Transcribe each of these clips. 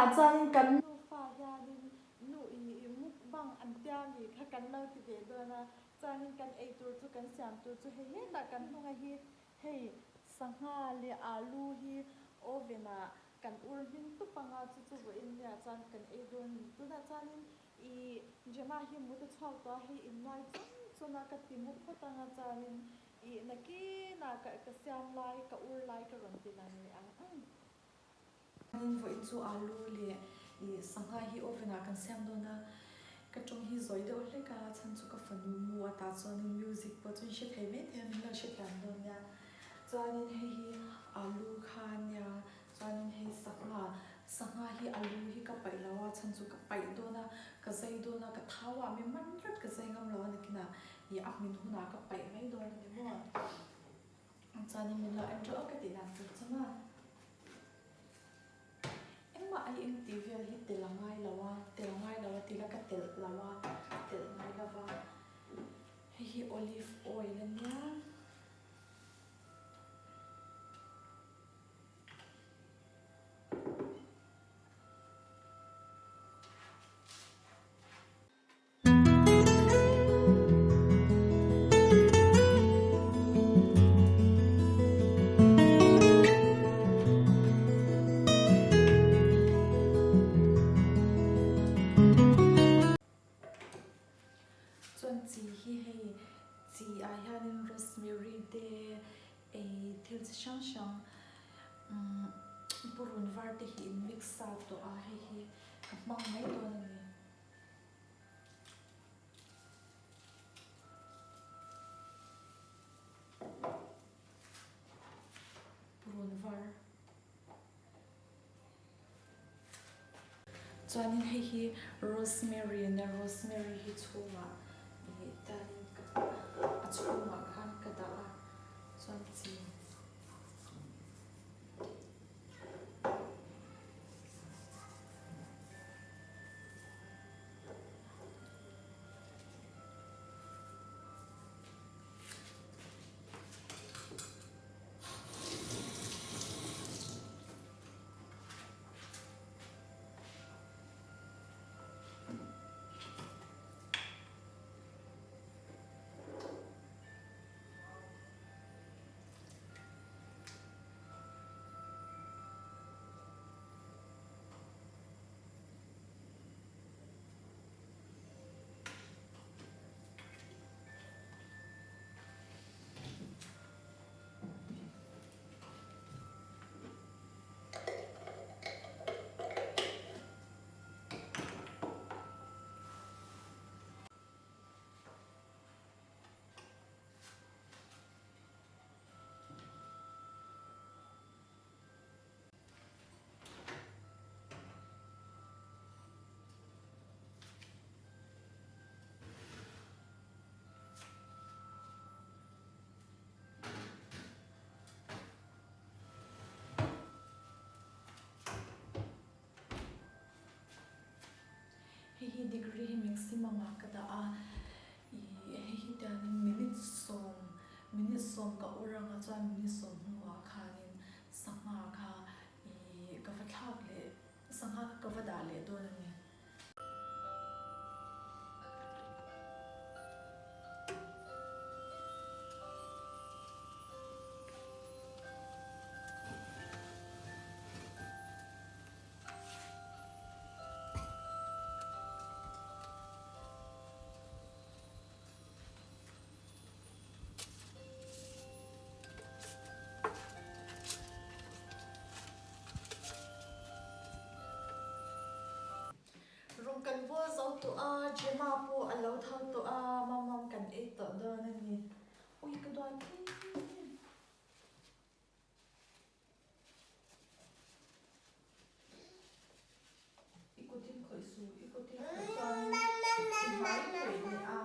Tunah chuanin kan nufa hianin nu i mukbang an tia mi kha kan lo ti ve dawn a, chuanin kan ei tur chu kan siam tur chu hei hetah kan hnunga hi hei sangha leh alu hi oven ah kan ur hmin tup anga chu chu vawiin nia chuan kan ei dawn a ni. Tunah chuanin i Gemma hi mut a chhuak tawh a, hei innuai chun chun a ka ti mu phawt anga chuanin Ih nakinah ka ka siam lai, ka ur lai ka rawn ti lang leh ang. Umm. Chuanin vawiin chu alu leh ih sangha hi oven ah kan siam dawn a, ka tawng hi zawi deuh hlek a, chhan chu ka fanu mu a tah chuanin music pawh chu in hre thei mai thei a, min lo hre thiam dawn nia. Chuanin hei hi alu kha ania, chuanin hei sangha, sangha hi alu hi ka paih lo a, chhan chu ka paih dawn a, ka zai dawn a, ka thau ah mi man rat ka zai ngam lo a nakinah. Ih a hmin hunah ka paih mai dawn a ni maw? Chuanin min lo en ṭeuh a ka tih dan tur chu maw? Engmah ai eng tih vel hi tel a ngai lo a, tel a ngai lo a tila ka telh lo a, ka telh ngai lo va. Hei hi olive oil a nia. Chuan chi hi hei chi ah hianin rosemary te ei thil chi hrang hrang umm purun var te hi in mix sa tawh a hei hi ka hmang mai dawn a ni. Purun var. Chuanin hei hi rosemary a nia, rosemary hi chhungah ih tanin a chhungah khan ka dah a chuan chi. Hei hi degree hi maximum ah ka dah a, ih hei hi tiangin minute sawm minute sawm ka ur anga chuan minute sawm hnuah khanin sangha kha ih ka va thlak leh sangha kha ka va dah leh dawn a ni. Rawng kan bual zo tawh a, Gemma pawh a lo tho tawh a, Mamam kan ei tawh dawn a ni. Ui ka duat em em. I kutin khawih suh, i kutin khawih chuanin i hmai khawih leh a.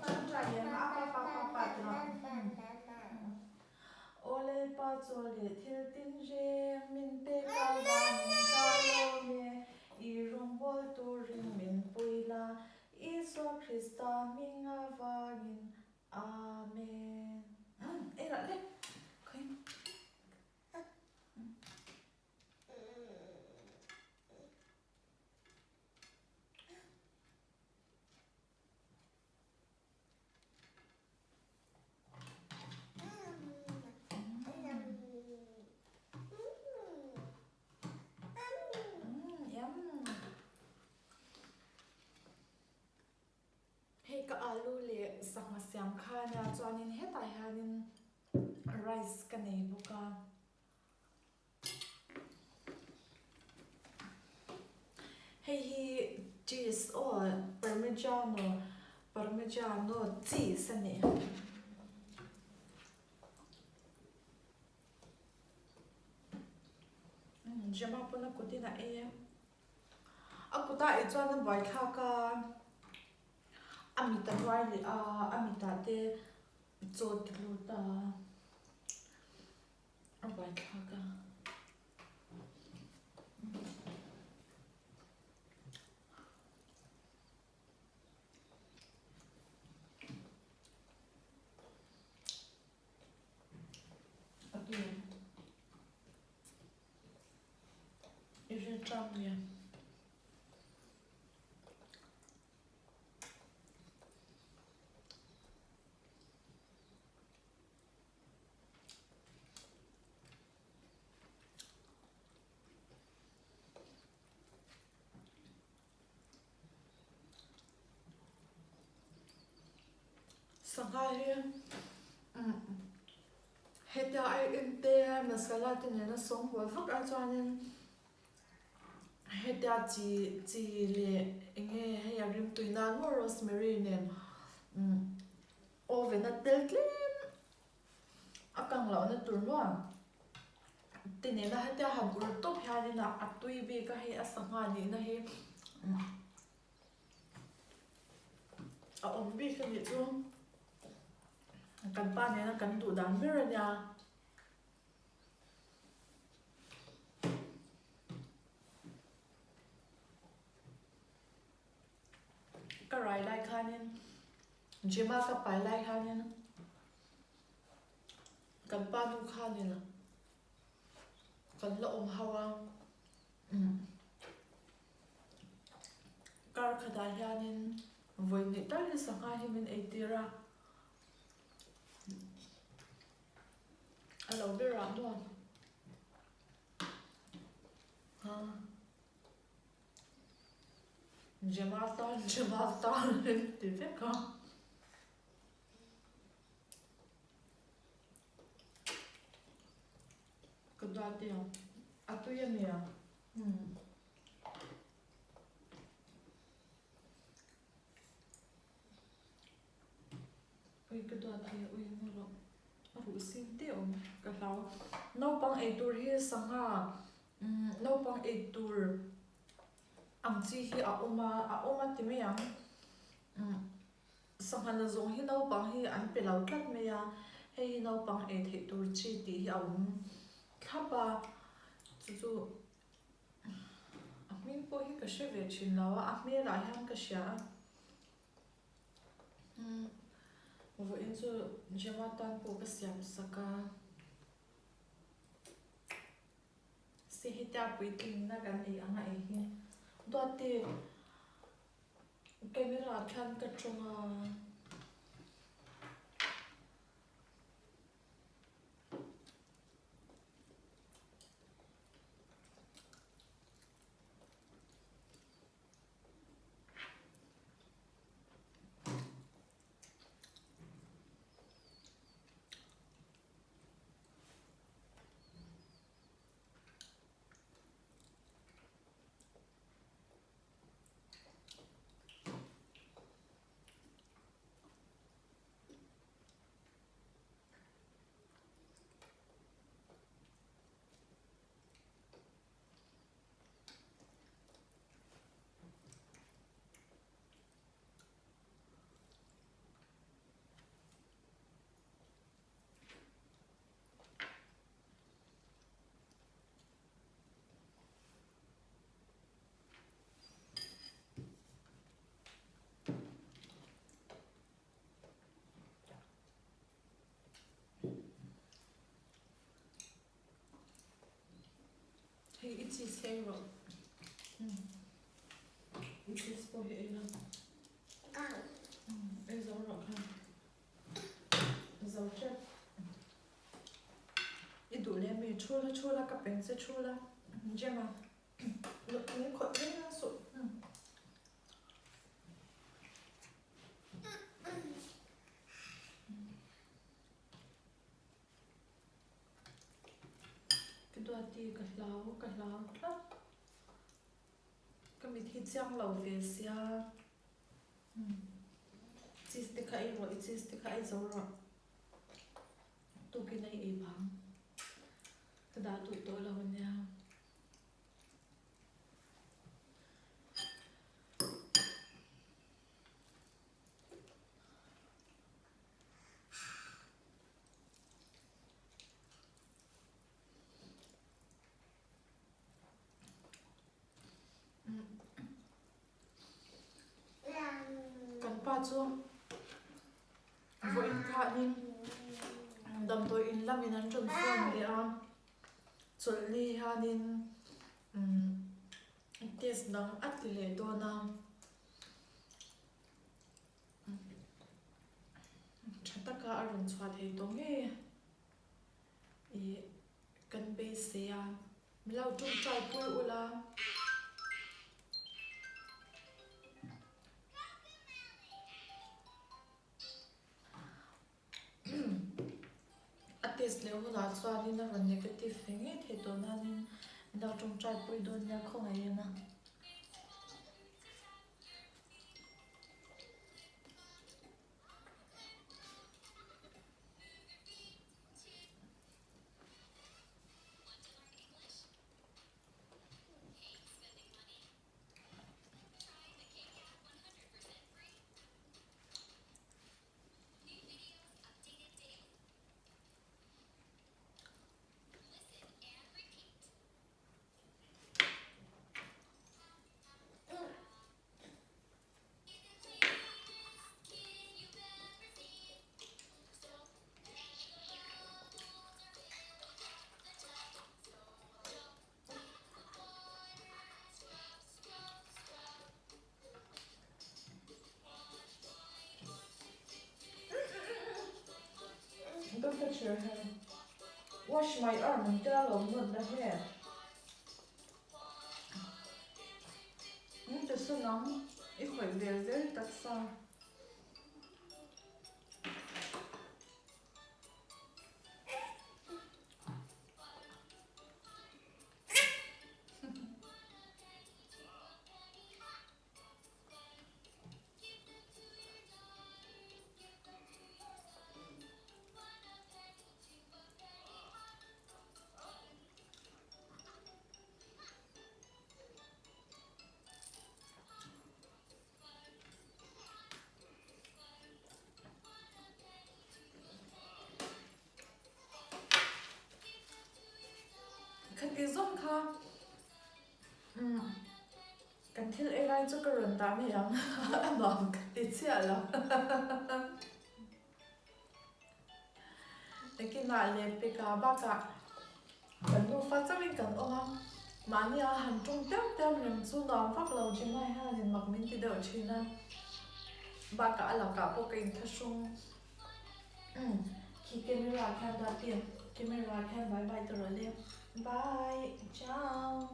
Ṭangṭai leh ang a, pa pa pa pa ti rawh. Aw Lalpa chaw leh thil tin reng min pek avangin ka lawm e, i rawngbâwl turin min pui la, Isua Krista hming avangin. Amen. Ei rah le. Khawi. kha ania chuanin hetah hianin rice ka nei bawk a. Hei hi cheese aw parmigiano parmigiano cheese a ni. Gemma pawn a kut in a ei a, a kut a ei chuan a buaithlak a, a mit a hnuai leh a, a mitah te chaw ti lut a, a buaithlak a. A tu i rin tlang nia. Sangha hi hetia ai en te masala te nena sawngbawl vak ai chuanin hetia chi chi leh eng nge hei a rimtui nan maw rosemary nen oven a tel tlem a kang lohna tur nuam te nena hetia han ur tawp hianin a tui bik a hei a sangha nihna hi a awm bik a nih chu kan pa nena kan duh dan ber a nia. Ka rai lai khanin gym a ka pai lai khanin kan pa nu khanin kan la awm ho a kar khatah hianin vawi hnih tal hi sangha hi min ei tir a a lo ber ah maw Gemma tan Gemma tan min ti vek a. Ka duat e ang a tui a nia umm. Ui ka duat e ui maw rawh a ruh sin te a awm ka hlau. Naupang eitur hi sangha umm naupang eitur ang chi hi a awm a a awm a ti mai ang umm sangha na zawng hi naupang hi an pe lo tlat mai a hei hi naupang ei theih tur chi tih hi a awm thlap a chu chu a hming pawh hi ka hre ve thin lo a a hmelah hian ka hria a. Vawiin chu Gemma tan pawh ka siam sak a, si hetia puitlinna kan ei ang a ei hi Duati camera ah khian ka tawng a. Hei i cheese hi ei rawh. I cheese pawh hi ei la. Ei zo rawh kha. Zo tep. I duh leh mi thu la thu la ka pen che thu la. Gemma. Min khawih reng reng suh. ti ka hlau ka hlau tlat. Ka mit hi chiang lo ve sia. Cheese te kha ei rawh i cheese te kha ei zo rawh. Tukin a i ei bang. Ka dah duh tawh lo ania. Kan pa chu vawiin khanin damdawi in lamin an rawn phone leh a, chawlhni hianin test dang a ti leh dawn a. Tha taka a rawn chhuah thei tawh ngei ih kan beisei a, min lo tawngtai pui ula. A test leh hunah chuanin a rawn negative ve ngei thei tawh nanin min lo tawngtai pui dawn nia khawngaih en a. Don't touch your hair. Wash my arm ang tia lo nawt na he. Min ti sun ang i khawih ve zel taksa. Khati zawng kha kan thil ei lai chu ka rawn dah mai ang a nuam ka ti chiah lo. Nakinah leh peka bakah kan nufa chauhin kan awm a, mahnia han ṭawng tiam tiam reng chu nuam vak lo Jima hianin mak min ti deuh ṭhin a, bakah a lakah pawh ka inthlahrung khi camera khian dah te camera khian bye bye ta rawh le bye ciao.